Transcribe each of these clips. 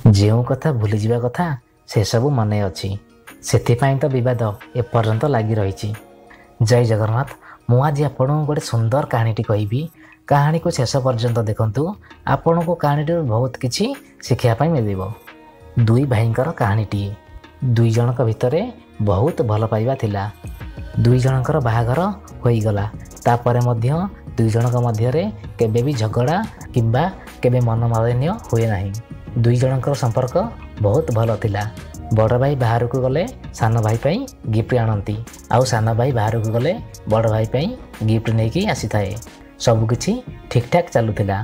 ଯେଉଁ କଥା ଭୁଲିଯିବା କଥା ସେସବୁ ମନେ ଅଛି, ସେଥିପାଇଁ ତ ବିବାଦ ଏପର୍ଯ୍ୟନ୍ତ ଲାଗି ରହିଛି। ଜୟ ଜଗନ୍ନାଥ। ମୁଁ ଆଜି ଆପଣଙ୍କୁ ଗୋଟେ ସୁନ୍ଦର କାହାଣୀଟି କହିବି। କାହାଣୀକୁ ଶେଷ ପର୍ଯ୍ୟନ୍ତ ଦେଖନ୍ତୁ, ଆପଣଙ୍କୁ କାହାଣୀଟିରୁ ବହୁତ କିଛି ଶିଖିବା ପାଇଁ ମିଳିବ। ଦୁଇ ଭାଇଙ୍କର କାହାଣୀଟିଏ। ଦୁଇ ଜଣଙ୍କ ଭିତରେ ବହୁତ ଭଲ ପାଇବା ଥିଲା। ଦୁଇ ଜଣଙ୍କର ବାହାଘର ହୋଇଗଲା। ତାପରେ ମଧ୍ୟ ଦୁଇ ଜଣଙ୍କ ମଧ୍ୟରେ କେବେ ବି ଝଗଡ଼ା କିମ୍ବା କେବେ ମନମାଳିନ୍ୟ ହୁଏ ନାହିଁ। ଦୁଇ ଜଣଙ୍କର ସମ୍ପର୍କ ବହୁତ ଭଲ ଥିଲା। ବଡ଼ ଭାଇ ବାହାରକୁ ଗଲେ ସାନ ଭାଇ ପାଇଁ ଗିଫ୍ଟ ଆଣନ୍ତି, ଆଉ ସାନ ଭାଇ ବାହାରକୁ ଗଲେ ବଡ଼ ଭାଇ ପାଇଁ ଗିଫ୍ଟ ନେଇକି ଆସିଥାଏ। ସବୁକିଛି ଠିକ୍ଠାକ୍ ଚାଲୁଥିଲା।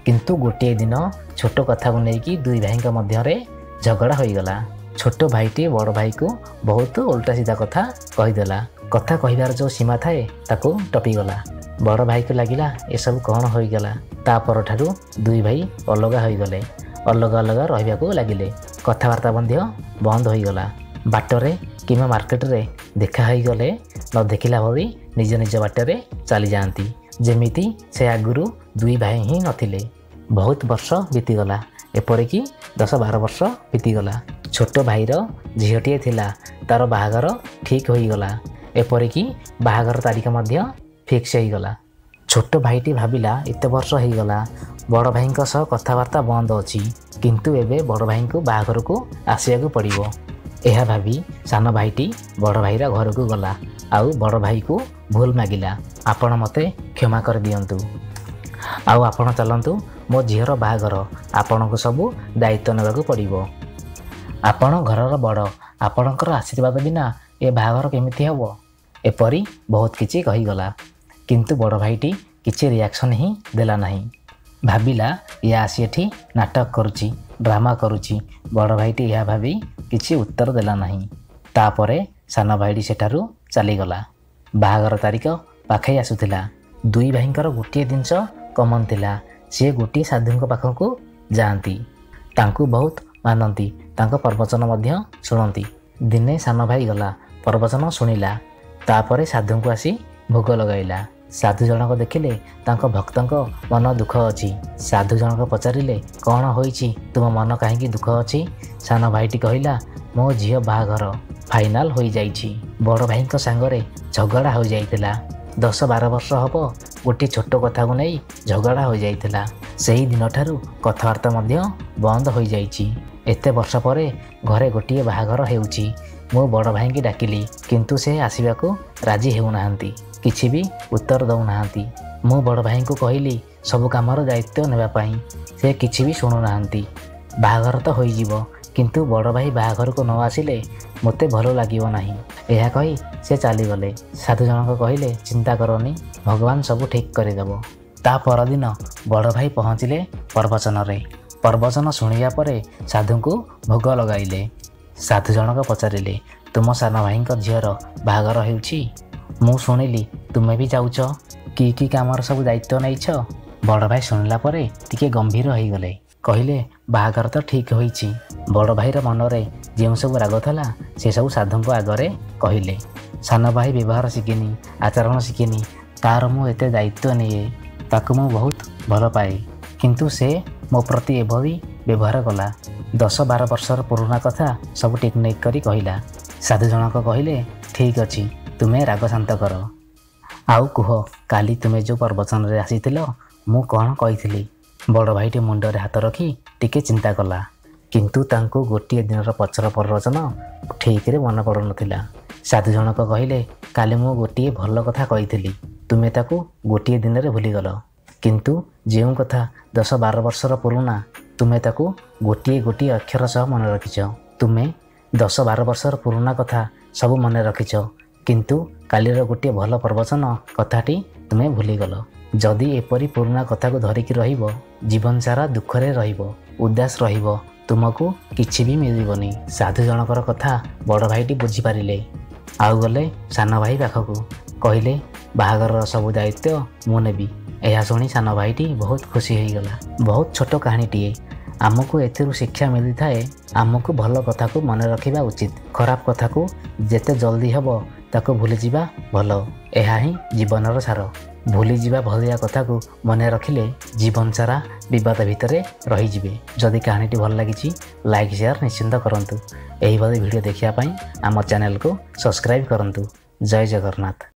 କିନ୍ତୁ ଗୋଟିଏ ଦିନ ଛୋଟ କଥାକୁ ନେଇକି ଦୁଇ ଭାଇଙ୍କ ମଧ୍ୟରେ ଝଗଡ଼ା ହୋଇଗଲା। ଛୋଟ ଭାଇଟି ବଡ଼ ଭାଇକୁ ବହୁତ ଓଲଟା ସିଧା କଥା କହିଦେଲା। କଥା କହିବାର ଯେଉଁ ସୀମା ଥାଏ ତାକୁ ଟପିଗଲା। ବଡ଼ ଭାଇକୁ ଲାଗିଲା ଏସବୁ କ'ଣ ହୋଇଗଲା। ତା ପରଠାରୁ ଦୁଇ ଭାଇ ଅଲଗା ହୋଇଗଲେ, ଅଲଗା ଅଲଗା ରହିବାକୁ ଲାଗିଲେ। କଥାବାର୍ତ୍ତା ମଧ୍ୟ ବନ୍ଦ ହୋଇଗଲା। ବାଟରେ କିମ୍ବା ମାର୍କେଟରେ ଦେଖା ହୋଇଗଲେ ନ ଦେଖିଲା ଭଳି ନିଜ ନିଜ ବାଟରେ ଚାଲିଯାଆନ୍ତି, ଯେମିତି ସେ ଆଗରୁ ଦୁଇ ଭାଇ ହିଁ ନଥିଲେ। ବହୁତ ବର୍ଷ ବିତିଗଲା, ଏପରିକି 10-12 ବର୍ଷ ବିତିଗଲା। ଛୋଟ ଭାଇର ଝିଅଟିଏ ଥିଲା, ତା'ର ବାହାଘର ଠିକ୍ ହୋଇଗଲା। ଏପରିକି ବାହାଘର ତାରିଖ ମଧ୍ୟ ଫିକ୍ସ ହୋଇଗଲା। ଛୋଟ ଭାଇଟି ଭାବିଲା ଏତେ ବର୍ଷ ହେଇଗଲା ବଡ଼ ଭାଇଙ୍କ ସହ କଥାବାର୍ତ୍ତା ବନ୍ଦ ଅଛି, କିନ୍ତୁ ଏବେ ବଡ଼ ଭାଇଙ୍କୁ ବାହାଘରକୁ ଆସିବାକୁ ପଡ଼ିବ। ଏହା ଭାବି ସାନ ଭାଇଟି ବଡ଼ ଭାଇର ଘରକୁ ଗଲା ଆଉ ବଡ଼ ଭାଇକୁ ଭୁଲ ମାଗିଲା। ଆପଣ ମୋତେ କ୍ଷମା କରିଦିଅନ୍ତୁ, ଆଉ ଆପଣ ଚାଲନ୍ତୁ, ମୋ ଝିଅର ବାହାଘର, ଆପଣଙ୍କୁ ସବୁ ଦାୟିତ୍ୱ ନେବାକୁ ପଡ଼ିବ। ଆପଣ ଘରର ବଡ଼, ଆପଣଙ୍କର ଆଶୀର୍ବାଦ ବିନା ଏ ବାହାଘର କେମିତି ହେବ? ଏପରି ବହୁତ କିଛି କହିଗଲା। କିନ୍ତୁ ବଡ଼ ଭାଇଟି କିଛି ରିଆକ୍ସନ୍ ହିଁ ଦେଲା ନାହିଁ। ଭାବିଲା ଇଏ ଆସି ଏଠି ନାଟକ କରୁଛି, ଡ୍ରାମା କରୁଛି। ବଡ଼ ଭାଇଟି ଏହା ଭାବି କିଛି ଉତ୍ତର ଦେଲା ନାହିଁ। ତାପରେ ସାନ ଭାଇଟି ସେଠାରୁ ଚାଲିଗଲା। ବାହାଘର ତାରିଖ ପାଖେଇ ଆସୁଥିଲା। ଦୁଇ ଭାଇଙ୍କର ଗୋଟିଏ ଜିନିଷ କମନ୍ ଥିଲା, ସିଏ ଗୋଟିଏ ସାଧୁଙ୍କ ପାଖକୁ ଯାଆନ୍ତି, ତାଙ୍କୁ ବହୁତ ମାନନ୍ତି, ତାଙ୍କ ପ୍ରବଚନ ମଧ୍ୟ ଶୁଣନ୍ତି। ଦିନେ ସାନ ଭାଇ ଗଲା, ପ୍ରବଚନ ଶୁଣିଲା, ତାପରେ ସାଧୁଙ୍କୁ ଆସି ଭୋଗ ଲଗାଇଲା। ସାଧୁ ଜଣକ ଦେଖିଲେ ତାଙ୍କ ଭକ୍ତଙ୍କ ମନ ଦୁଃଖ ଅଛି। ସାଧୁ ଜଣକ ପଚାରିଲେ, କ'ଣ ହୋଇଛି, ତୁମ ମନ କାହିଁକି ଦୁଃଖ ଅଛି? ସାନ ଭାଇଟି କହିଲା, ମୋ ଝିଅ ବାହାଘର ଫାଇନାଲ୍ ହୋଇଯାଇଛି। ବଡ଼ ଭାଇଙ୍କ ସାଙ୍ଗରେ ଝଗଡ଼ା ହୋଇଯାଇଥିଲା। 10-12 ବର୍ଷ ହେବ ଗୋଟିଏ ଛୋଟ କଥାକୁ ନେଇ ଝଗଡ଼ା ହୋଇଯାଇଥିଲା। ସେହି ଦିନଠାରୁ କଥାବାର୍ତ୍ତା ମଧ୍ୟ ବନ୍ଦ ହୋଇଯାଇଛି। ଏତେ ବର୍ଷ ପରେ ଘରେ ଗୋଟିଏ ବାହାଘର ହେଉଛି। ମୁଁ ବଡ଼ ଭାଇଙ୍କି ଡାକିଲି, କିନ୍ତୁ ସେ ଆସିବାକୁ ରାଜି ହେଉନାହାନ୍ତି, କିଛି ବି ଉତ୍ତର ଦେଉନାହାନ୍ତି। ମୁଁ ବଡ଼ ଭାଇଙ୍କୁ କହିଲି ସବୁ କାମର ଦାୟିତ୍ୱ ନେବା ପାଇଁ, ସେ କିଛି ବି ଶୁଣୁନାହାନ୍ତି। ବାହାଘର ତ ହୋଇଯିବ, କିନ୍ତୁ ବଡ଼ ଭାଇ ବାହାଘରକୁ ନ ଆସିଲେ ମୋତେ ଭଲ ଲାଗିବ ନାହିଁ। ଏହା କହି ସେ ଚାଲିଗଲେ। ସାଧୁ ଜଣକ କହିଲେ, ଚିନ୍ତା କରନି, ଭଗବାନ ସବୁ ଠିକ୍ କରିଦେବ। ତା ପରଦିନ ବଡ଼ ଭାଇ ପହଞ୍ଚିଲେ ପ୍ରବଚନରେ। ପ୍ରବଚନ ଶୁଣିବା ପରେ ସାଧୁଙ୍କୁ ଭୋଗ ଲଗାଇଲେ। ସାଧୁ ଜଣକ ପଚାରିଲେ, ତୁମ ସାନ ଭାଇଙ୍କ ଝିଅର ବାହାଘର ହେଉଛି, ମୁଁ ଶୁଣିଲି ତୁମେ ବି ଯାଉଛ, କି କି କାମର ସବୁ ଦାୟିତ୍ୱ ନେଇଛ? ବଡ଼ ଭାଇ ଶୁଣିଲା ପରେ ଟିକେ ଗମ୍ଭୀର ହୋଇଗଲେ। କହିଲେ, ବାହାଘର ତ ଠିକ୍ ହୋଇଛି। ବଡ଼ ଭାଇର ମନରେ ଯେଉଁ ସବୁ ରାଗ ଥିଲା ସେସବୁ ସାଧୁଙ୍କ ଆଗରେ କହିଲେ। ସାନ ଭାଇ ବ୍ୟବହାର ଶିଖିନି, ଆଚରଣ ଶିଖିନି, ତା'ର ମୁଁ ଏତେ ଦାୟିତ୍ୱ ନିଏ, ତାକୁ ମୁଁ ବହୁତ ଭଲ ପାଏ, କିନ୍ତୁ ସେ ମୋ ପ୍ରତି ଏଭଳି ବ୍ୟବହାର କଲା। 10-12 ବର୍ଷର ପୁରୁଣା କଥା ସବୁ ଟିକନିକ କରି କହିଲା। ସାଧୁ ଜଣକ କହିଲେ, ଠିକ୍ ଅଛି, ତୁମେ ରାଗ ଶାନ୍ତ କର, ଆଉ କୁହ କାଲି ତୁମେ ଯେଉଁ ପ୍ରବଚନରେ ଆସିଥିଲ ମୁଁ କ'ଣ କହିଥିଲି? ବଡ଼ ଭାଇଟି ମୁଣ୍ଡରେ ହାତ ରଖି ଟିକେ ଚିନ୍ତା କଲା, କିନ୍ତୁ ତାଙ୍କୁ ଗୋଟିଏ ଦିନର ପଛର ପ୍ରବଚନ ଠିକ୍ରେ ମନେ ପଡ଼ୁନଥିଲା। ସାଧୁ ଜଣକ କହିଲେ, କାଲି ମୁଁ ଗୋଟିଏ ଭଲ କଥା କହିଥିଲି, ତୁମେ ତାକୁ ଗୋଟିଏ ଦିନରେ ଭୁଲିଗଲ, କିନ୍ତୁ ଯେଉଁ କଥା 10-12 ବର୍ଷର ପୁରୁଣା ତୁମେ ତାକୁ ଗୋଟିଏ ଗୋଟିଏ ଅକ୍ଷର ସହ ମନେ ରଖିଛ। ତୁମେ 10-12 ବର୍ଷର ପୁରୁଣା କଥା ସବୁ ମନେ ରଖିଛ, କିନ୍ତୁ କାଲିର ଗୋଟିଏ ଭଲ ପ୍ରବଚନ କଥାଟି ତୁମେ ଭୁଲିଗଲ। ଯଦି ଏପରି ପୁରୁଣା କଥାକୁ ଧରିକି ରହିବ, ଜୀବନ ସାରା ଦୁଃଖରେ ରହିବ, ଉଦାସ ରହିବ, ତୁମକୁ କିଛି ବି ମିଳିବନି। ସାଧୁ ଜଣକର କଥା ବଡ଼ ଭାଇଟି ବୁଝିପାରିଲେ। ଆଉ ଗଲେ ସାନ ଭାଇ ପାଖକୁ, କହିଲେ, ବାହାଘରର ସବୁ ଦାୟିତ୍ୱ ମୁଁ ନେବି। ଏହା ଶୁଣି ସାନ ଭାଇଟି ବହୁତ ଖୁସି ହୋଇଗଲା। ବହୁତ ଛୋଟ କାହାଣୀଟିଏ। ଆମକୁ ଏଥିରୁ ଶିକ୍ଷା ମିଳିଥାଏ, ଆମକୁ ଭଲ କଥାକୁ ମନେ ରଖିବା ଉଚିତ, ଖରାପ କଥାକୁ ଯେତେ ଜଲ୍ଦି ହେବ ତାକୁ ଭୁଲିଯିବା ଭଲ। ଏହା ହିଁ ଜୀବନର ସାର। ଭୁଲିଯିବା ଭଳିଆ କଥାକୁ ମନେ ରଖିଲେ ଜୀବନ ସାରା ବିବାଦ ଭିତରେ ରହିଯିବେ। ଯଦି କାହାଣୀଟି ଭଲ ଲାଗିଛି, ଲାଇକ୍ ସେୟାର ନିଶ୍ଚିନ୍ତ କରନ୍ତୁ। ଏହିଭଳି ଭିଡ଼ିଓ ଦେଖିବା ପାଇଁ ଆମ ଚ୍ୟାନେଲକୁ ସବସ୍କ୍ରାଇବ୍ କରନ୍ତୁ। ଜୟ ଜଗନ୍ନାଥ।